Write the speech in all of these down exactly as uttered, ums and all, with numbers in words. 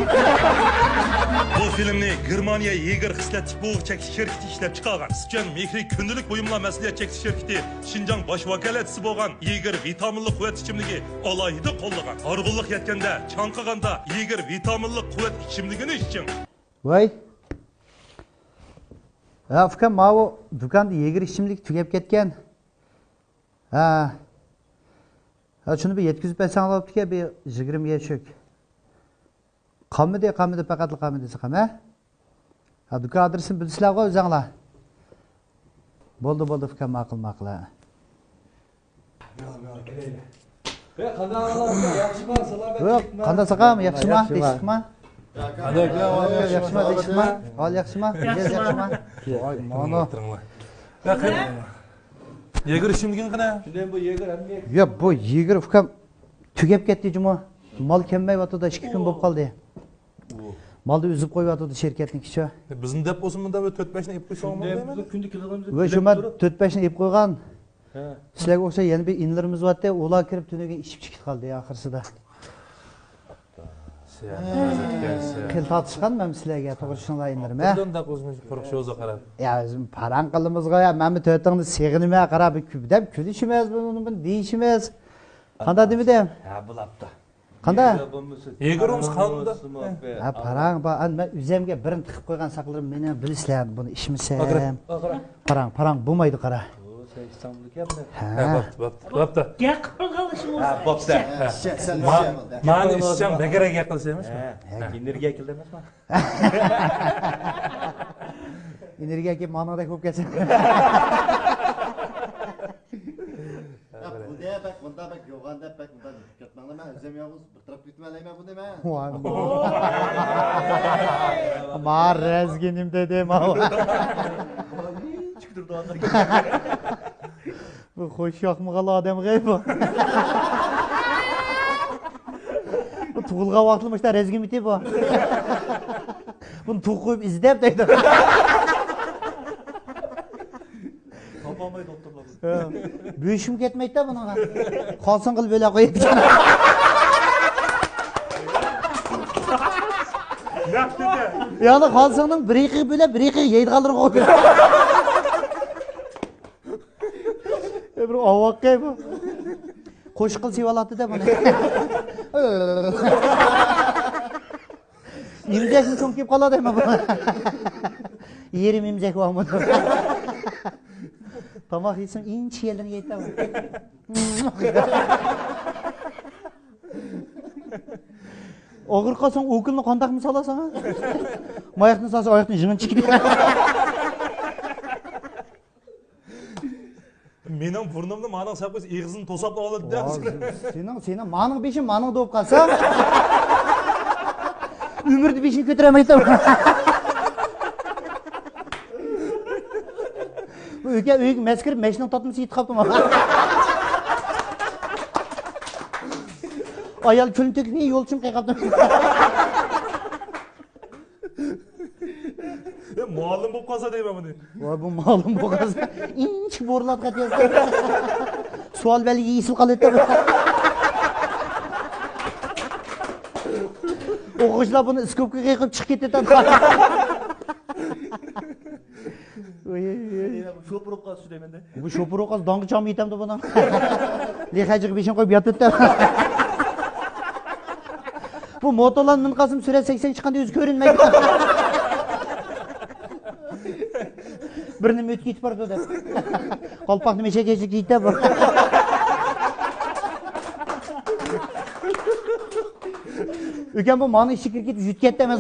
بۇ فىلىمنى گېرمانىيە يېگېر خىسلەت تىپلوۋۇگ چەكلىك شىركىتى ئىشلەپ چىقارغان. سىچۈەن مېھرى كۈندىلىك بۇيۇملار مەسئۇلىيەت چەكلىك شىركىتى شىنجاڭ باش ۋاكالەتچىسى بولغان يېگېر ۋىتامىنلىق قۇۋۋەت ئىچىملىكى ئالاھىدە قوللىغان. ھارغىنلىق يەتكەندە، چاڭقىغاندا يېگېر ۋىتامىنلىق قۇۋۋەت ئىچىملىكىنى ئىچىڭ. ۋاي. ھە، ئۇكام، ماۋۇ دۇكاندا يېگېر ئىچىملىك تۈگەپ كەتكەن. ھە. ھە، شۇنى بىر يەتكۈزۈپ بەرسەڭلار بوپتىكەن، بىر يىگىرمە يەشۈك. قالمىدى، قالمىدى، پەقەتلا قالمىدى ساقام، ھە؟ ھە، دۇكان ئادرېسىنى بىلىسىلەرغۇ ئۆزەڭلار. بولدى، بولدى، ئۇكام، ماقۇل، ماقۇل، ھە. ياخشىما، سالامەتلىكما؟ قانداق ساقام، ياخشىما، ياخشىما. تىنچلىقما؟ قانداق، ياخشىما، تىنچلىقما؟ ھال ياخشىما؟ مىجەز ياخشىما؟ ۋاي، مانا. يېگېر ئىچىملىكىڭ قېنى؟ شۇنداق بۇ يېگېر ھەممە. يا، بۇ يېگېر ئۇكام تۈگەپ كەتتى جۇمۇ. مال كەلمەيۋاتىدۇ، ئىككى كۈن بولۇپ قالدى. مالدا ئۈزۈپ قويۇۋاتىدۇ شىركەتنىڭكىچۇ. بىزنى دەپ بولسۇن، مۇنداق بىر تۆت بەشنى ئېلىپ قويساڭ بولمايدۇ؟ كۈندە كېلىدىغان بىز ۋە شۇ مەن تۆت بەشنى ئېلىپ قويغان. ھە. سىلەرگە ئوخشاش يەنە بىر ئىنىلىرىمىز بارتتى، ئۇلار كىرىپ تۈنۈگۈن ئىچىپ چىقىپ قالدى ئاخىرسىدا. تىل تارتىشقان مەن سىلەرگە، توغرا چۈشىنىڭلار ئىنىلىرىم، ھە؟ قوزغىمىش قورقۇشىڭىزغا قاراپ. يا، ئۆزۈم پاراڭ قىلىمىزغۇ، يا، مەنمۇ تۆتىڭنى سېغىنىمەن، قاراپ، بىر كۈ-، دەپ كۈلۈشىمىز، بۇنى، بۇنى دېيىشىمىز. قانداق دېمىدىم؟ ھە، بولاپتۇ. قانداق؟ يېگېرىڭىز قاندا؟ ھە، پاراڭ بار. ئەمدى مەن ئۆزۈمگە بىرنى تىقىپ قويغان ساقلىرىم مېنىڭ، بىلىسىلەر، بۇنى ئىچمىسەم. پاراڭ، پاراڭ بولمايدۇ، قارا. ھە، بوپتۇ، بوپتۇ، بوپتۇ. گەپ قىلغان ئىشىڭىز. ھە، بوپتۇ. مانى ئىچسەڭ بەكرەك گەپ قىلىسەن ئەمەسمۇ؟ ھە، ئېنېرگىيە كېلىدۇ ئەمەسمۇ؟ ئېنېرگىيە كېلىپ مانىدەك بولۇپ كەتسە. يا، بۇ دە بەك، مۇندا بەك، يوغان دەپ بەك، مۇندا كەتمەڭلار، مەن ئۆزۈم يالغۇز بىر تەرەپ كېتىۋالايمەن بۇنى مەن. ۋاي. ما رەزگىنىم دېدى، ما. چىقتۇردى ئاخىرى. بۇ خوش ياقمىغان ئادەم غەي بۇ. بۇ تۇغۇلغان ۋاقتىلا مۇشۇنداق رەزگىمىتى بۇ. بۇنى تۇغ قويۇپ ئىزدەپ دەيدۇ. تاپالماي دوختۇرلار. ھە. بۆشۈم كەتمەيدۇ بۇنىڭغا. خالساڭ قىلىپ ئۆلە قويىدىكەن. ياقتىدە. يەنى خالساڭنىڭ بىر يېقىغا بۆلە، بىر يېقىغا يەيدىغانلىرىغا قويۇپ. ئە، بىر ئاۋاققەي بۇ. قوشۇق قىلسا يېۋالاتتى-دە بۇنى. ئېمىزەكمۇ چوڭ كېلىپ قالادۇ ئەمما بۇ. يېرىم ئېمىزەك بارمۇ؟ تاماق يېسەم ئىنچىكە يەرلىرىنى يەيتتى بۇ. ئاغرىپ قالساڭ ئوكۇلنى قانداقمۇ سالاساڭ؟ ماياقنى سالسا ئاياقنى يىڭىنچە كېتىدۇ. مېنىڭ بۇرنۇمنى مانىڭ سەپ قويسا ئېغىزىنى توساپلا ئالىدۇ-دە. ۋاي، سېنىڭ، سېنىڭ مانىڭ بېشىڭ مانىڭدا بولۇپ قالسا، ئۆمۈردە بېشىنى كۆتۈرەلمەيتتى. بۇ ئۆيگە، ئۆيگە مەس كىرىپ مەشنىڭ تارتمىسى يېتىپ قاپتۇ. ئايال كۈلۈن تۆكۈپ، يولچۇم قېقىپتۇ. يا، مۇئەللىم بولۇپ قالسا دەيمەن بۇنى. ۋاي، بۇ مۇئەللىم بولۇپ قالسا، ئىنچىكە بورىلاتقان خەت يازسا. سوئال بەلگىسى يېسىلىپ قالاتتى. ئوقۇغۇچىلار بۇنى ئىسكوپكىغا قېقىپ چىقىپ كېتىدۇ. ۋاي، ۋاي، ۋاي. شوپۇر بولۇپ قالسا شۇ دەيمەن-دە. بۇ شوپۇر بولۇپ قالسا داڭغا چامى يېتەمدۇ بۇنىڭ؟ لېخەجىگە بېشىنى قويۇپ ياتىدۇ. بۇ موتولان مىنىپ قالسىمۇ سۈرئەت سەكسەنگە چىققاندا ئۆزى كۆرۈنمەيدۇ. بىر نېمە ئۆتۈپ كېتىپ بارىدۇ دەپ. قالپاقنى مېشەك يەيدۇ بۇ. ئۆكەم بۇ مانا ئىچىگە كىرىپ كېتىپ يۈتۈپ كەتتى ئەمەس.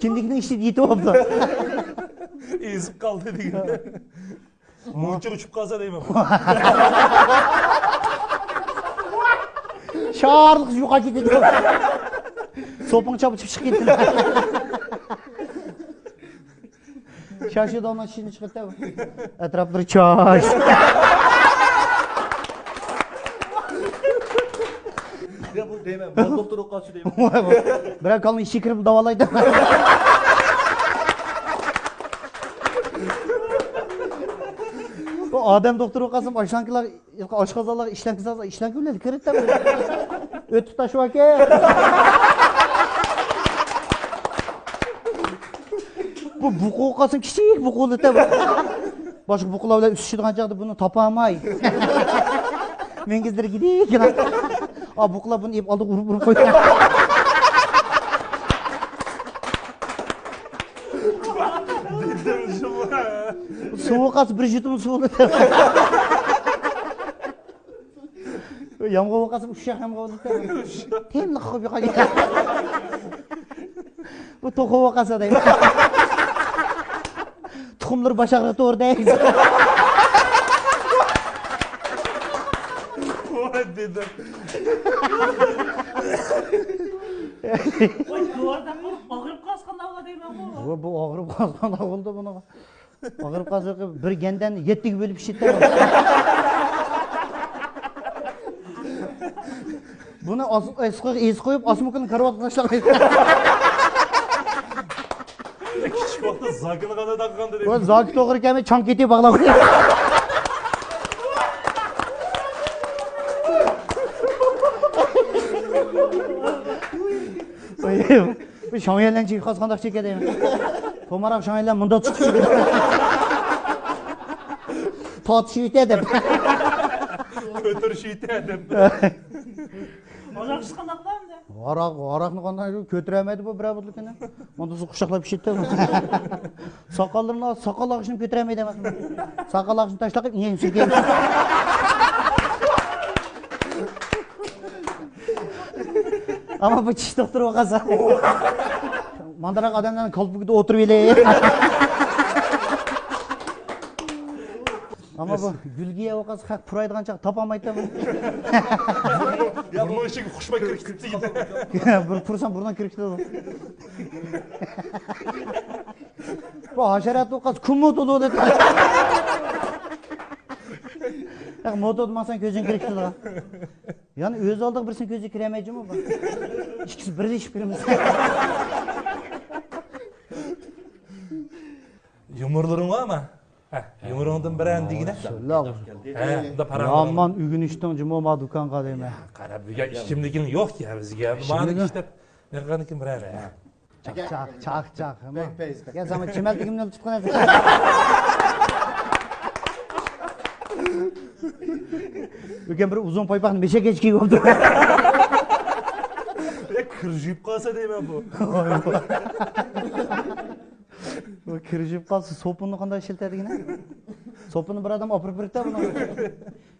كىندىكنىڭ ئىچىدە يېتىپ بوپتۇ. ئېزىپ قالدى دېگەن. مۇنچىغا چۈشۈپ قالسا دەيمەن. شارلىق يوقاپ كېتىدۇ. سوپۇڭ چاپىچىپ چىقىپ كېتىدۇ. شاشىداننىڭ چىشىنى چىقىرتتى. ئەتراپلىرى چاش. يا، بۇ دەيمەن، مال دوختۇر بولۇپ قالسا دەيمەن. بىرەر كالىنىڭ ئىچىگە كىرىپ داۋالايدۇ. بۇ ئادەم دوختۇر بولۇپ قالسىمۇ ئاشلانكىلار، ئاشقازانلارغا ئىشلانكا سالسا، ئىشلانكا بىلەن كىرىدۇ. ئۆتۈپ تاشلاۋەركەن. بۇ بۇقا قالسۇن، كىچىك بۇقا بولىدۇ. باشقا بۇقىلار بىلەن ئۈسۈشىدىغان چاغدا بۇنى تاپالماي. مېڭىزلىرى گىدىگلا. ئا، بۇقىلار بۇنى ئېلىپ ئالدىغا ئۇرۇپ، ئۇرۇپ قويىدۇ. دېدىم شۇ. سۇ قالسا، بىر يۇتۇم سۇ بولىدۇ. يامغۇر بولغاچ، ئۇششاق يامغۇر بولىدۇ. تېملىق قويۇپ يوقالغان. بۇ توخۇ بولغاچ دەيمەن. تۇخۇملىرى باش ئاغرىق توغرا دەيمەن. ۋاي دېدىم. ۋاي، ئاغرىپ قالسا قانداق بولىدۇ دەيمەن بۇ. بۇ، بۇ ئاغرىپ قالسا قانداق بولىدۇ بۇنىڭغا؟ ئاغرىپ قالسا، بىر گەندەننى يەتتىگە بۆلۈپ ئىچىدۇ. بۇنى ئاس-، ئېسىققا ئېسىق قويۇپ، ئاسمىكىنى كارىۋاتقا تاشلاپ قويىدۇ. كىچىك ۋاقىتتا زاكىنى قانداق تاقىغاندا دەيمەن. زاكى توغرا كەلمەي، چاڭ كېتىپ باغلاپ قويىدۇ. بۇ شاڭيۈەنلەرنىڭ چېكى قالسا قانداق چېكە دەيمەن. توماراق شاڭيۈەنلەر مۇنداق چىقىپ، تارتىشىۋېتە دەپ. كۆتۈرۈشۈۋېتە دەپ. ھاراق ئىچىش قانداق بولامدۇ؟ ھاراق، ھاراقنى قانداق كۆتۈرەلمەيدۇ بۇ بىرەر بۇتلۇقىنى. مۇنداق قۇچاقلاپ ئىچىدۇ. ساقاللىرىنى، ساقال ئاغىچىنى كۆتۈرەلمەيدۇ ئەمەسمۇ. ساقال ئاغىچىنى تاشلاپ قويۇپ، يېڭى سۈركەيدۇ. ئەمما بۇ چىش دوختۇرى بولغانسا. مانداق ئادەملەرنىڭ كالپۇكىدا ئولتۇرۇۋېلىپ. ئەمما بۇ گۈلگىيە بولغانسا خەق پۇرايدىغان چاغ تاپالمايتتى بۇنى. يا، بۇنىڭ ئىچىگە خۇشبۇي كىرىپ كېتىدۇ. بىر پۇرسام بۇرنىڭ كىرىپ كېتىدۇ. بۇ ھاشارات بولغانسا كۈن مودا بولىدۇ. ياق، مودا ماڭساڭ كۆزۈڭ كىرىپ كېتىدۇ. يەنە ئۆز ئالدىغا بىرسىنىڭ كۆزى كىرەلمەيدۇ جۇمۇ بۇ. ئىككىسى بىرلىشىپ كىرىمىز. يۇمۇرلىرىڭ بارمۇ؟ ھە، يۇمۇرۇڭدىن بىرەر دېگىنە. ھە، بۇندا پاراڭ. يامان ئۆگىنىشتىڭ جۇمۇ ما دۇكانغا دەيمەن. قارا، بۈگۈن ئىچىملىكىڭ يوق يا بىزگە. مانا ئىچىملىكىم. ئىشلەپ نېقىغاندىكىن بىرەر. چاق، چاق، چاق، چاق. بەك پەيزى. يا، ساڭا چىمەنلىكىمنى ئېلىپ چىققان. ئۆگەن بىر ئۇزۇن پايپاقنى مېشەك ئېچىكى بولدى. يا، كىر يۇيۇپ قالسا دەيمەن بۇ. بۇ كىر يۇيۇپ قالسا، سوپۇننى قانداق ئىشلىتەدىكىن؟ سوپۇننى بىر ئادەم ئاپىرىپ بېرىپتۇ بۇنى.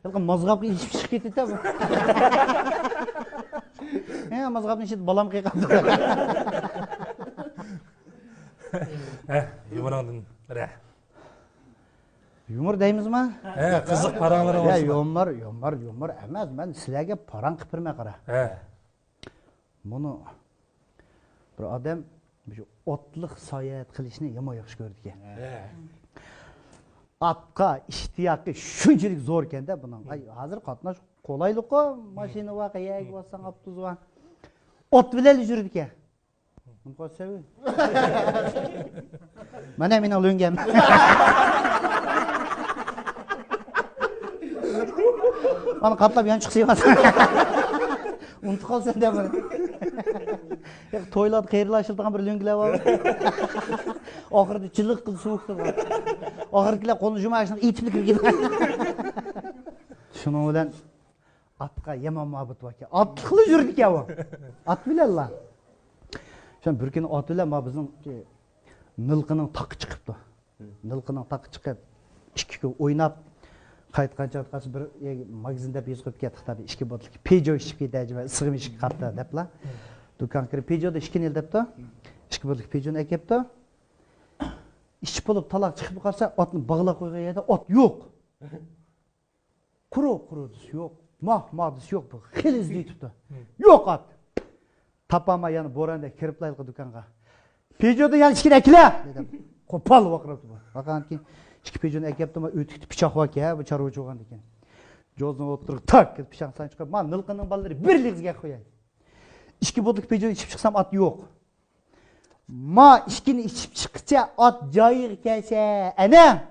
ھېلىقى مازغاپقا ئېشىپ چىقىپ كېتىپتۇ بۇ. ھە، مازغاپنى ئىچىدە بالام قېقىپتۇ. ھە، يۇمۇرۇڭدىن بىرەر. يۇمۇر دەيمىزما؟ ھە، قىزىق پاراڭلىرىڭ يا، بولسۇن. يۇمۇر، يۇمۇر، يۇمۇر ئەمەس، مەن سىلەرگە پاراڭ قىلىپ بېرىمەن، قارا. ھە. مۇنۇ بىر ئادەم مۇشۇ ئاتلىق ساياھەت قىلىشنى يامان ياخشى كۆرىدىكەن. ھە. ئاتقا ئىشتىياقى شۇنچىلىك زور ئىكەن-دە بۇنىڭ. ئاي، ھازىر قاتناش قولايلىققۇ، ماشىنا بار، قەيەرگە بارساڭ ئاپتوبۇس بار. ئات بىلەنلا يۈرىدىكەن. مانا مېنىڭ لۆڭگەم. مانا قاتلاپ يانچۇق سېلىۋاتىمەن. ئۇنتۇپ قالسا دەپ. ياق، تويلاردا قېرىلار ئىشلىتىدىغان بىر لۆڭگىلەر بار. ئاخىرىدا جىلىق قىلىپ سوۋۇپ تۇرغان. ئاخىرقىلار قولىنى جۇما ئاشۇنداق ئېتىپلا كىرگەن. شۇنىڭ بىلەن ئاتقا يامان مۇھەببىتى باركەن. ئاتلىقلا يۈرىدىكەن ئۇ. ئات بىلەنلا. شۇ بىر كۈنى ئات بىلەن ما بىزنىڭ نىلقىنىڭ تاغقا چىقىپتۇ. نىلقىنىڭ تاغقا چىقىپ، ئىككى كۈن ئويناپ قايتقان چاغدا بىر ماگىزىن دەپ يېزىپ قويۇپ كەتتى خىتايدا، ئىككى بوتۇلكا پىجو ئىچىپ كېتەي، ئەجەبا ئىسسىقىم ئىچىپ قاپتۇ دەپلا. دۇكانغا كىرىپ پىجونى ئىككىنى ئېلىپ دەپتۇ. ئىككى بوتۇلكا پىجونى ئەكەپتۇ. ئىچىپ بولۇپ تالاغا چىقىپ قارىسا، ئاتنى باغلاپ قويغان يەردە ئات يوق. قۇرۇق، قۇرۇق دېسە يوق، ماھ، ماھ دېسە يوق، بۇ خېلى ئىزدىۋېتىپتۇ. يوق ئات. تاپالماي يەنە بوراندەك كىرىپلا ھېلىقى دۇكانغا. پىجودىن يەنە ئىككىنى ئەكىلە! دېدىم. قوپال ۋارقىراپتۇ بۇ. ۋارقىرىغاندىن كېيىن ئىككى پىجونى ئەكەپتۇ، مانا ئۆتۈكتە پىچاق باركەن، بۇ چارۋىچى بولغاندىكىن. جوزىنىڭ ئوتتۇرىغا تاك، پىچاقنى ساڭا چىقىرىپ، مانا نىلقىنىڭ بالىلىرى بىر لىغزىگە قوياي. ئىككى بوتۇلكا پىجونى ئىچىپ چىقسام ئات يوق. ما ئىككىنى ئىچىپ چىققىچە ئات جايىغا كەلسە، ئەنە!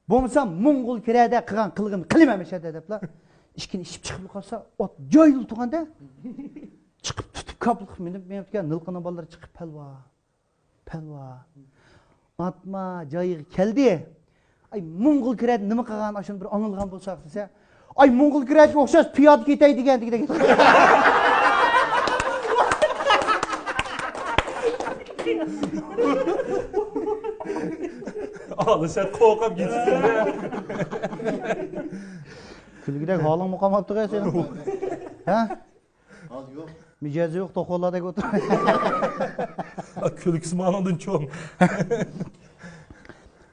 بولمىسا موڭغۇل كىرەدە قىلغان قىلىقىنى قىلىمەن مەشەدە دەپلا. ئىچكىنى ئىچىپ چىقىپ قالسا، ئوت جايىلا تۇرغاندا، چىقىپ تۇتۇپ، كاپىلىقىپ مىنىپ مېڭىپتىكەن، نىلقىنىڭ بالىلىرى چىقىپ، پەلۋا، پەلۋا. ئاتما جايىغا كەلدى. ئاي، موڭغۇل كىرەدە نېمە قىلغان، ئاشۇنى بىر ئاڭلىغان بولساق دېسە، ئاي، موڭغۇل كىرەدە ئوخشاش پىيادە كېتەي دېگەن، دېگەن. ئالىسەن قورقۇپ كېتىپسەن. كۈلگۈدەك ھالىڭمۇ قالماپتۇ-غە سېنىڭ. ھە؟ ھازىر يوق. مىجەزى يوق توخۇلاردەك ئولتۇر. كۈلكىسى مانىڭدىن چوڭ.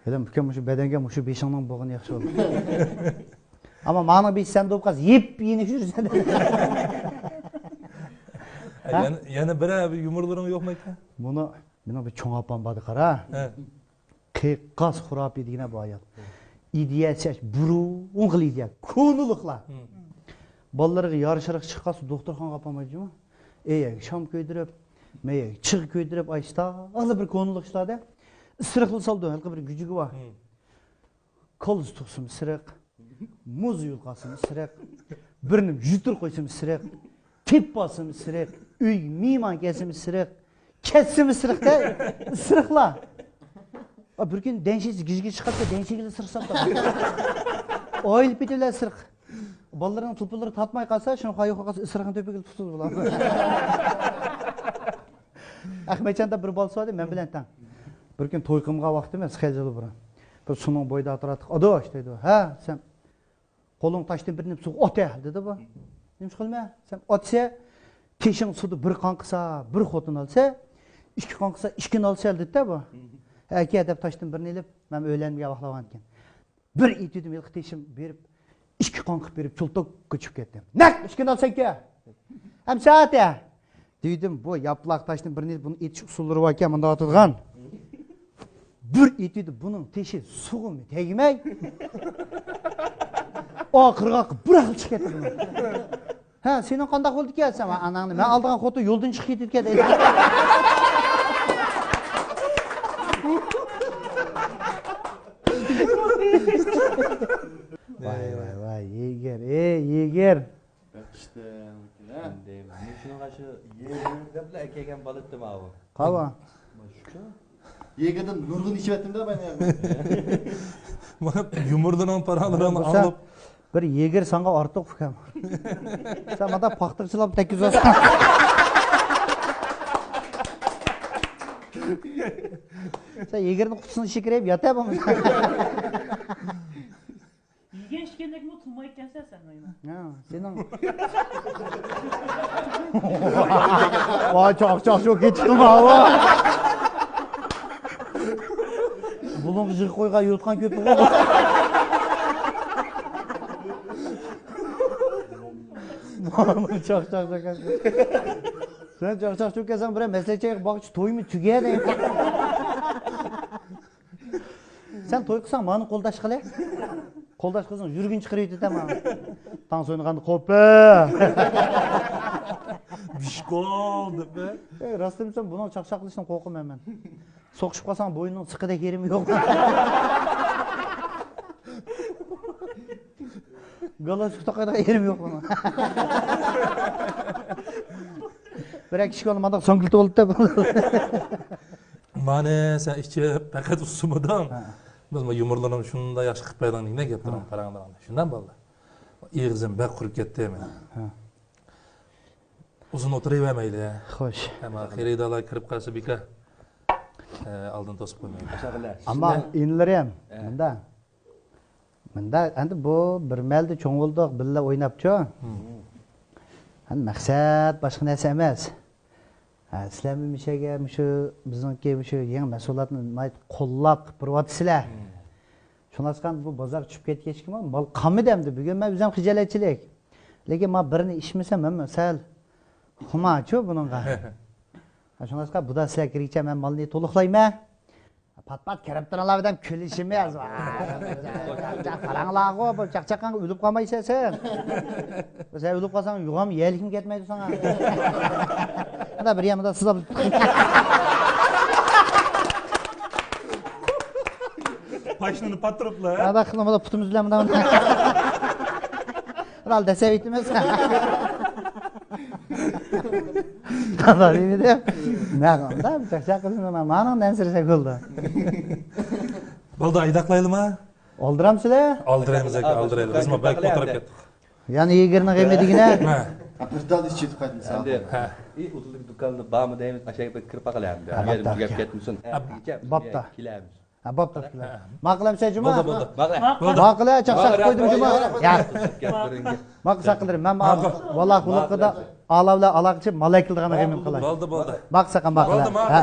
ھېلىم ئۇكام، مۇشۇ بەدەنگە مۇشۇ بېشىڭنىڭ بولغىنى ياخشى بولدى. ئەمما مانىڭ بېشى سەن بولۇپ قالسا، يىپ يېنىك يۈرىسەن. ھە؟ يەنە، يەنە بىرەر بىر يۇمۇرلىرىڭ يوقمۇ ئاكا؟ بۇنى مېنىڭ بىر چوڭ ئاپام باردى، قارا. ھە. قىيقاس خۇراپىي دېگىنە بۇ ئايال. ئىدىيە چەش، بۇرۇنقى ئىدىيە، كونىلىقلار. بالىلىرىغا يارا شارىقى چىقىپ قالسا، دوختۇرخانىغا ئاپارمايدۇ جۇمۇ. ئۆيگە شام كۆيدۈرۈپ، مەيگە چىغ كۆيدۈرۈپ، ئاشتا، ھازىر بىر كونىلىق ئىشلاردا ئىسرىقلا سالىدۇ، ھېلىقى بىر گۈجۈگى بار. كاللىسى تۇغسىمۇ ئىسرىق، مۇز يۇلقاسىمۇ ئىسرىق، بىرنى يۈتتۈرۈپ قويسىمۇ ئىسرىق، تېپىپ ئالسىمۇ ئىسرىق، ئۆيگە مېھمان كەلسىمۇ ئىسرىق، كەتسىمۇ ئىسرىق-دە، ئىسرىقلار. ئا، بىر كۈنى دەنشىسى گىژگىچ چىقىپتۇ، دەنشىگىلا ئىسرىق ساپتۇ. ئويلىنىپ كېتىۋېلە ئىسرىق. بالىلىرىنىڭ تېلېفونلىرى تارتماي قالسا، شۇنىڭ قايىقى قالسا، ئىسرىقنى تۆپىگىلى تۇتىدۇ بۇلار. ئەخمەتجاندا بىر بالىسى بار ئىدى، مەن بىلەن تەڭ. بىر كۈنى توي قىلمىغان ۋاقتىمىز، خېلى يىل بۇرۇن. بىر سۇنىڭ بويىدا تۇراتتۇق. «ئاداش» دەيدۇ. «ھە؟» دېسەم، «قولۇڭ تاشتىن بىرنى سۇغا ئاتە» دېدى بۇ. «نېمىش قىلىمەن؟» دېسەم، «ئاتسا، تېشىڭ سۇدا بىر قاڭقىسا، بىر خوتۇن ئالسا، ئىككى قاڭقىسا، ئىككىنى ئالسا» دېدى-دە بۇ. «ھەكە» دەپ تاشتىن بىرنى ئېلىپ، مەن ئۆيلەنمىگەن ۋاقىتلار باركەن. بىر ئېتىدىم ھېلىقى تېشىم بېرىپ، ئىككى قاڭقا بېرىپ، چولتاققا چۈشۈپ كەتتىم. «نەق ئىككىنى ئالسەنكەن! ھەم سائەتە!» دېدىم، بۇ ياپلاق تاشتىن بىرنى، بۇنى ئېتىش ئۇسۇللىرى باركەن، مۇنداق ئاتىدىغان. بىر ئېتىدە بۇنىڭ تېشى سۇغىمۇ تەگمەي، ئاخىرغا بىراقلا چىقىپ كەتتى بۇنىڭ. «ھە، سېنىڭ قانداق بولدىكەن؟» دېسەم، «ئاناڭنى مەن ئالىدىغان خوتۇن يولدىن چىقىپ كېتىدىكەن» دەيدۇ. ۋاي، ۋاي، ۋاي، يېگىر، ئەي، يېگىر. بېقىشتىن، ھە؟ ئەمدى مۇشۇنىڭغا شۇ يېگىر دەپلا ئەكەلگەن بالا ئىدى ماۋۇ. قاۋا. يېگىردىن نۇرغۇن ئىچىۋەتتىم-دە مەن. مانا يۇمۇرلىرىڭ، پاراڭلىرىڭنى ئاڭلاپ. بىر يېگىر ساڭا ئارتۇق ئۇكام. سەن مانا پاختىغا چىلاپ تەگكۈزۈۋالساڭ. سەن يېگىرنىڭ قۇتىسىنى شىكىرەپ ياتە بولمىسا. يېگەن ئىچكەندەكمۇ قىلمايدىكەنسەن سەن ماينا. ھە، سېنىڭ. ۋاي، چاقچاق شۇ كېتىپتۇ ماۋۇ. بۇلۇڭغا يىغىپ قويغان يوتقان كۆپتۇ. چاقچاق چاقچاق. سەن چاقچاق چۆككەنسەن، بىرەر مەسلىھەت چېيىپ باققۇچە تويمۇ تۈگەي دەيمەن. سەن توي قىلساڭ مانا قولداش قىلە. قولداش قىلساڭ يۈرىكىنى چىقىرىۋېتىدۇ مانا. تاڭ سۇنغاندا قوپە. بىشكول دەپ. ئەي، راستىنى دېسەم، بۇنىڭ چاقچاق قىلىشىدىن قورقىمەن مەن. سوقۇشۇپ قالساڭ بوينۇڭ سىقىدەك يېرىمۇ يوق. گالوچكا تاقايدىغان يېرىم يوق بۇنىڭ. بىرەر كىشى مانداق سۆڭگىلتە بولۇپ. مانا سەن ئىچىپ پەقەت ئۇسسىمىدىڭ. ھە. بىز يۇمۇرلىرىڭ شۇنداق ياخشى قىلىپ بەردىڭ، نېمە گەپلىرىڭ، ھە، پاراڭلىرىڭنى. شۇنداق بالىلار. ئېغىزىم بەك قۇرۇپ كەتتى مېنىڭ. ھە. ئۇزۇن ئولتۇرۇۋەرمەيلى. خوش. ئەمما خېرىدارلار كىرىپ قالسا بىكار. ئە، ئالدىنى توسۇپ قويمايلى. ئەمما ئىنىلىرىم، ھە، مۇندا. مۇندا، ئەمدى بۇ بىر مەھەلدە چوڭ بولدۇق، بىللە ئويناپچۇ. ھىم. ئەمدى مەقسەت باشقا نەرسە ئەمەس. ھە، سىلەرمۇ مۇشۇ يەرگە، مۇشۇ بىزنىڭكى مۇشۇ يېڭى مەھسۇلاتنى ناھايىتى قوللاپ بېرىۋاتىسىلەر. ھىم. شۇڭلاشقا بۇ بازارغا چۈشۈپ كەتكەچكىمۇ مال قالمىدى ئەمدى. بۈگۈن مەن ئۆزۈم خىجالەتچىلىك. لېكىن ما بىرنى ئىچمىسەم، مەنمۇ سەل خۇمارچۇ بۇنىڭغا. ھە، شۇڭلاشقا بۇدا سىلەر كىرگىچە مەن مالنى تولۇقلايمەن. پات-پات كىرىپ تۇرۇڭلار دەپ كۈلۈشىمىز. چاقچاق قاراڭلارغۇ، بۇ چاقچاققانغا ئۆلۈپ قالمايسەن سەن. سەن ئۆلۈپ قالساڭ يوغان يەلىكمۇ كەتمەيدۇ ساڭا. مۇندا بىر يەر مۇندا سىزاپ. پاشنىنى پاتتۇرۇپلا. ھە، مۇندا پۇتىمىز بىلەن مۇندا. قىرال دەسەۋېتىمىز. قىرال دېمىدىم. نەغەمدا بىر چاقچاق قىلسىڭ، مانا نەنسىرىسەك بولدى. بولدى، ئايداقلايلىما؟ ئالدىرامسىلەر؟ ئالدىرايمىز ئاكا، ئالدىرايلى. بىزمۇ بەك كۆتۈرۈپ كەتتۇق. يەنە يىگىرمە قىيما دېگىنە. ھە. بىر دال ئىچىپ قايتمىسا. ئەمدى ھە. ئى ئۇدۇلدىكى دۇكاندا بارمۇ دەيمىز، ئاشۇ يەرگە بىر كىرىپ باقايلى ئەمدى. ھە، ئۇ يەردىن بوپتا، بىر گەپ ئاكا. كەتمىسۇن. ھە، بوپتا. كېلەمىز. ھە، بوپتۇ، بوپتۇ. ماقۇل ئەمىسە جۇما. بولدى، بولدى. ماقۇل. ماقۇل، چاقچاق قويدۇم جۇما. يا. ماقۇل ساقلىرىم. مەن ماقۇل. ۋاللا قۇلىقىدا ئالاۋلا ئالاقىچى مالايكىلدىغان غېمىم قىلاي. بولدى، بولدى. ماقۇل ساقا ماقۇل. بولدى، ماقۇل. ھە.